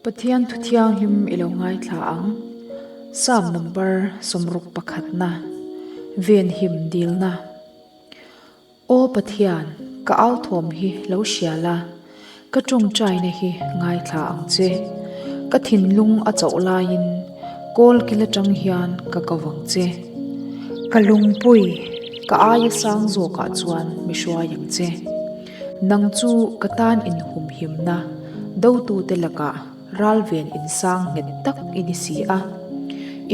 Pathian thu thianghlim i lo ngaithla ang. Psalm number 60 pakhatna, Venhim dilna. Aw Pathian, ka au thawm hi lo hria la, ka tawngtaina hi ngaithla ang che. Ka thinlung a chauh laiin kawl kil atang hian ka ko vang che. Ka lungpui, ka aia sang zawkah chuan mi hruai ang che. Nang chu ka tan inhumhimna dotute lakah ralven insang nghet tak i ni si a.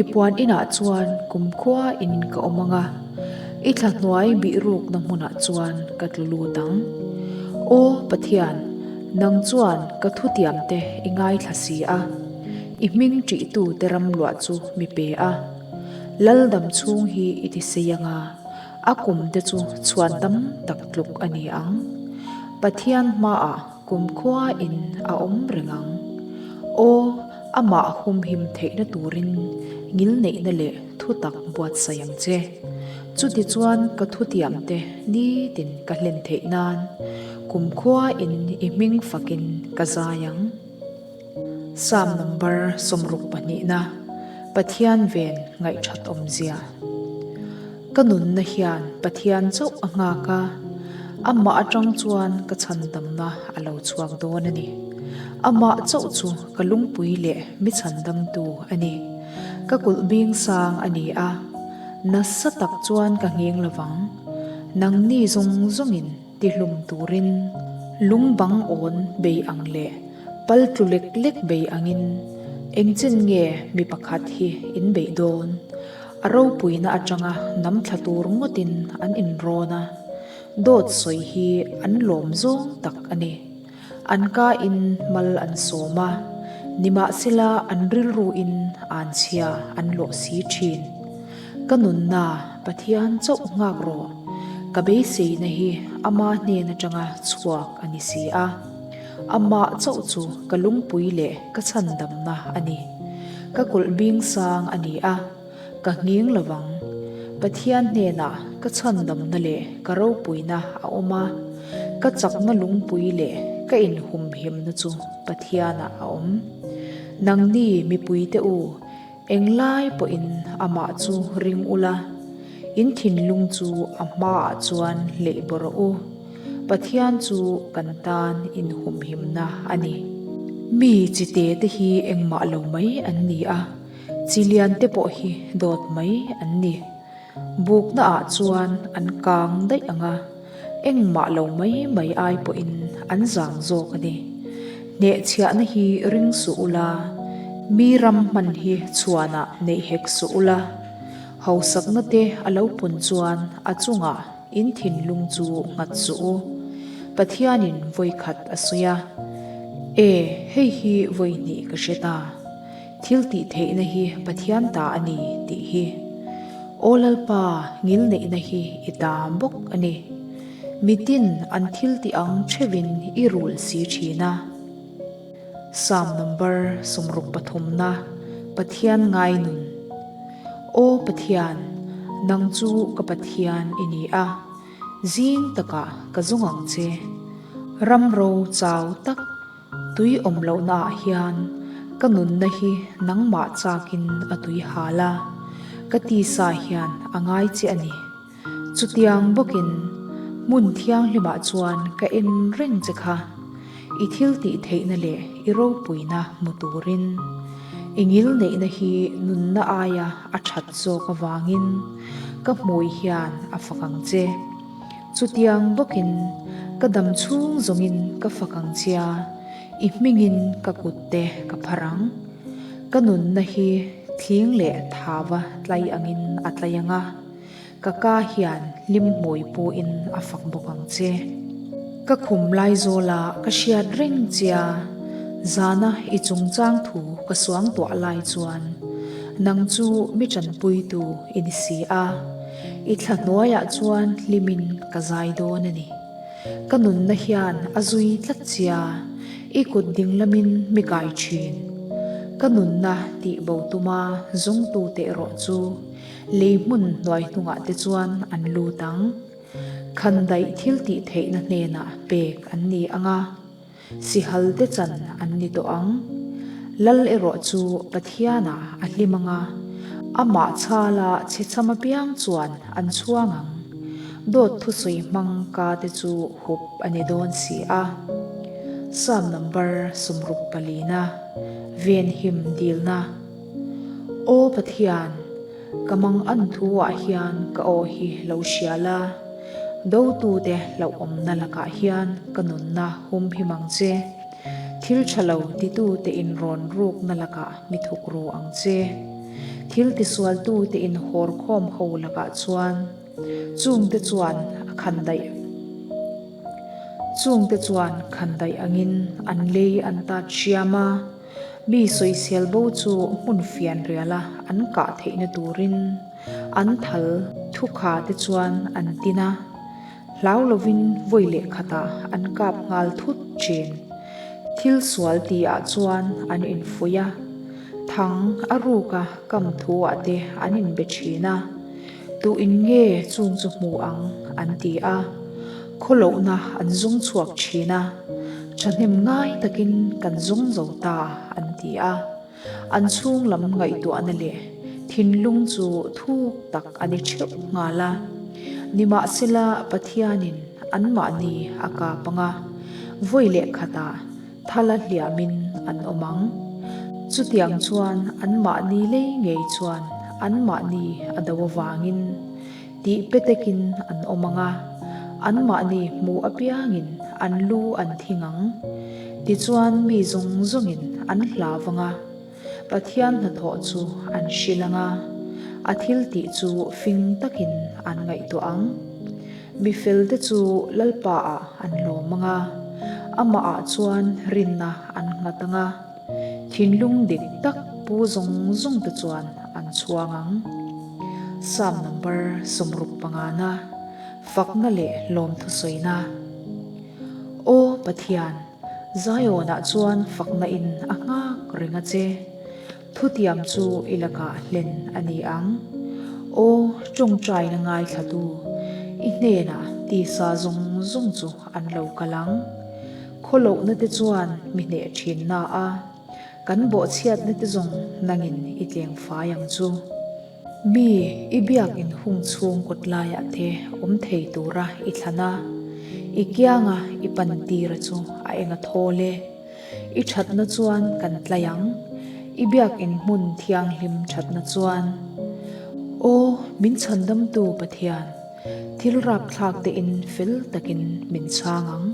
I puan inah chuan kumkhua in ka awm ang a, i thla hnuai bih rukna hmunah chuan ka tlu lut ang. Aw Pathian, nang chuan ka thutiamte i ngaithla si a, i hming ṭihtute ram luah chu mi pe a. Lal dam chhung hi i ti sei ang a, A kum te chu chhuan tam tak tluk a ni ang. Pathian hmaah kumkhua in a awm reng ang. Aw, amah humhim theihna turin ngilneihna leh thutak buatsaih ang che. Chutichuan ka thutiam te nitin ka hlen theih nan kumkhua in i hming fakin ka zai ang. Psalm number 60 na, Pathian ven ngaihthat awmzia. Ka nunna hian Pathian chauh a nghak a, amah atang chuan ka chhandamna a lo chhuak dawn a ni. Amah chauh chu ka lungpui leh mi chhandamtu a ni. Ka kulh bing sang a ni a, nasa tak chuan ka nghing lovang. Nangni zawng zawngin tihlum turin lung bang awn bei ang leh pal tlu lek lek bei angin engchen nge mi pakhat hi in beih dawn? A ropuina atanga nam thla tur ngawtin an inrawn a, dawt sawi hi an lawm zawng tak a ni. An ka in mal an sawm a, nimahsela an rilru in anchhia an lawh si thin. Ka nunna Pathian chauh nghak rawh, ka beiseina hi ama hnen atanga chhuak a ni si a. Amah chauh chu ka lungpui leh ka chhandamna a ni. Ka kulh bing sang a ni a, ka nghing lovang. Pathian hnenah ka chhandamna leh ka ropuina a awm a, ka chakna lungpui leh ka inhumhimna chu Pathianah a awm. Nangni mipuite u, Englai pawhin amah chu ring ula, in thinlung chu a hmaah chuan hleih bawrh rawh u. Pathian chu kan tan inhumhimna a ni. Mi chi te te hi engmah lo mai an ni a, chi lian te pawh hi dawt mai an ni. Bukna ah chuan an kang daih ang a, engmah lo mai mai ai pawhin an zang zawk a ni. Hnehchhiahna hi ring suh ula, mi ram hman hi chhuanah neih hek suh ula, hausakna te a lo pun chuan a chungah in thinlung chu nghat suh u. Pathianin vawikhat a sawi a, E, hei hi vawihnih ka hre ta. Thil tih theihna hi Pathian ta a ni tih hi Aw Lalpa ngilneihna hi i ta bawk a ni. Mitin an thil tih ang theuhin i rul si thin a. Psalm number 63 na Pathian ngai nun Aw Pathian, nang chu ka Pathian i ni a, zing takah ka zawng ang che. Ram ro chau tak Tui awm lohna ah hian ka nunna hi nangmah chakin a tui hal a, ka tisa hian a ngai che a ni. Chutiang bawkin hmun thianghlimah chuan ka en reng che kha, i thil tih theihna leh i ropuina hmu turin. I ngil neihna hi nunna aia a that zawk avangin ka hmui hian a fak ang che. Chutiang bawkin ka dam chhung zawngin ka fak ang chia, i hmingin ka kutte ka phar ang. Ka nunna hi thling leh thava tlai angin a tlai ang a, ka ka hian hlim hmui puin a fak bawk ang che. Ka khum lai zawla ka hriat reng chia, zana i chungchang thu ka suangtuah lai chuan nang chu mi tanpuitu i ni si a. I thla hnuaiah chuan hlimin ka zai dawn a ni. Ka nunna hian a zui tlat chia, i kut ding lamin mi kai thin. Ka nunna tih bo tuma zawngtute erawh chu lei hmun hnuai hnungah te chuan an lut ang. Khandaih thil tih theihna hnenah pek an ni ang a. Sihal te chan an ni tawh ang. Lal erawh chu Pathianah a hlim ang a, amah chhala chhechham apiang chuan an chhuang ang. Dawt thusawi hmang ka te chu hup a ni dawn si a. Psalm number 60 palina, Venhim dilna. Aw Pathian, ka mang an thu ah hian ka aw hi lo hria la, dotute hlauhawmna lakah hian ka nunna humhim ang che. Thil tha lo titute inrawn rukna lakah mi thuk ru ang che. Thil tisualtute inhawrkhawm ho lakah chuan chungte chuan a khandaih chungte chuan khandaih angin an lei an tat hriam a, mi sawisel bo chu hmun fian riala an kah theihna turin an thal thukha te chuan an tin a. Hlau lovin vawi leh khatah an kap nghal thut thin. Thil sual tihah chuan an infuih a, thang a ruka kam thuah te an inbe thin a, Tuin nge chung chu hmu ang? an ti a, khawlohna an zung chhuak thin a, Thahnem ngai takin kan zung zo ta an ti a. An chhung lam ngaihtuahna leh thinlung chu thuk tak a ni theuh nghal a. Nimahsela Pathianin anmahni a kap ang a, vawi leh khatah thala hliamin an awm ang. Chutiang chuan anmahni lei ngei chuan anmahni a do avangin tih pe takin an awm ang a, anmahni hmuh apiangin an lu an thing ang. Tichuan mi zawng zawngin an hlau ang a, Pathian hnathawh chu an hrilh ang a, a thil tih chu fing takin an ngaihtuah ang. Mi felte chu Lalpaah an lawm ang a, amahah chuan rinna an nghat ang a. Thinlung dik tak pu zawng zawng te chuan an chhuang ang. Psalm number 60 pangana, Fakna leh lawmthu sawina. Aw Pathian, Zionah chuan fakna in a nghak reng a che. Thutiam chu i lakah hlen a ni ang. Aw tawngtaina ngaithlatu, i hnenah tisa zawng zawng chu an lo kal ang. Khawlohna te chuan mi hneh thin na a, kan bawhchhiatna te zawng nangin i tleng fai ang chu. Mi i biak inhung chhung kawt laiah te awm thei tura i thlan a, i kianga i pan tira chu a eng a thawl e. I thatna chuan kan tlai ang, i biak inhmun thianghlim thatna chuan. Aw, min chhandamtu Pathian, thil rapthlak tein fel takin min chhang ang.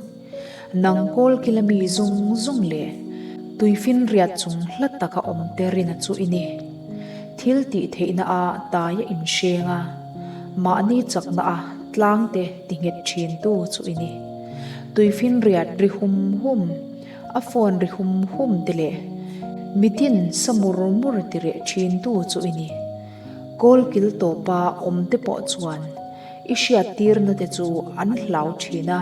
Nang kawlkila mi zawng zawng leh tuifinriat chung hla taka awm te rina chu i ni. Thil tih theihna a tai a inhreng a, mahni chakna a tlang te ti nghet thin tu chu i ni. Tuifinriat ri hum hum, a phone ri hum hum te leh mitin sa mur mur ti reh thin tu chu i ni. Kawlkil tawpa awm te pawh chuan I hriattirna te chu an hlau thin a,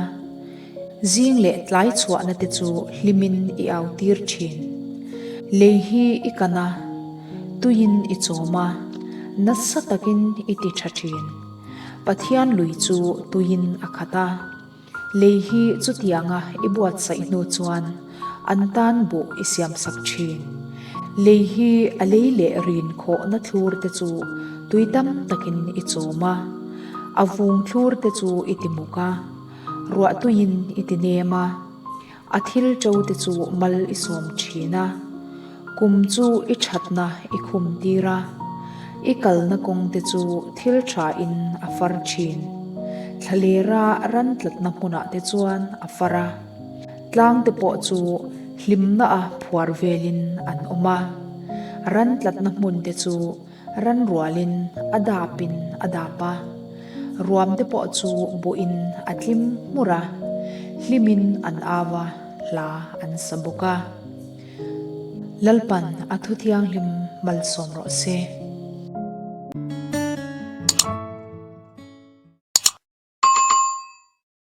zing leh tlai chhuahna te chu hlimin i au tir thin. Lei hi i kan a, tuiin i chawm a, nasa takin i ti tha thin. Pathian lui chu tuiin a khat a. Lei hi chutianga i buatsaih hnu chuan an tan buh i siamsak thin. Lei hi a lei leh rin khawhna thlur te chu tui tam takin i chawm a, a vung thlur te chu i ti muk a, ruahtuiin i ti nem a, A thil ṭo te chu mal i sawm ṭhin a, kum chu i ṭhatna i khum tir a, i kalna kawng te chu thil ṭhain a far ṭhin. Thlalera ran tlatna hmunah te chuan a far a, tlang te pawh chu hlimna a phuar velin an awm a, ran tlatna hmun te chu Ran rualin a dapin a dap a, ruam te pawh chu buhin a tlim hmur a, hlimin an au a, hla an sa bawk a. Lalpan a thu thianghlim malsawm rawh se.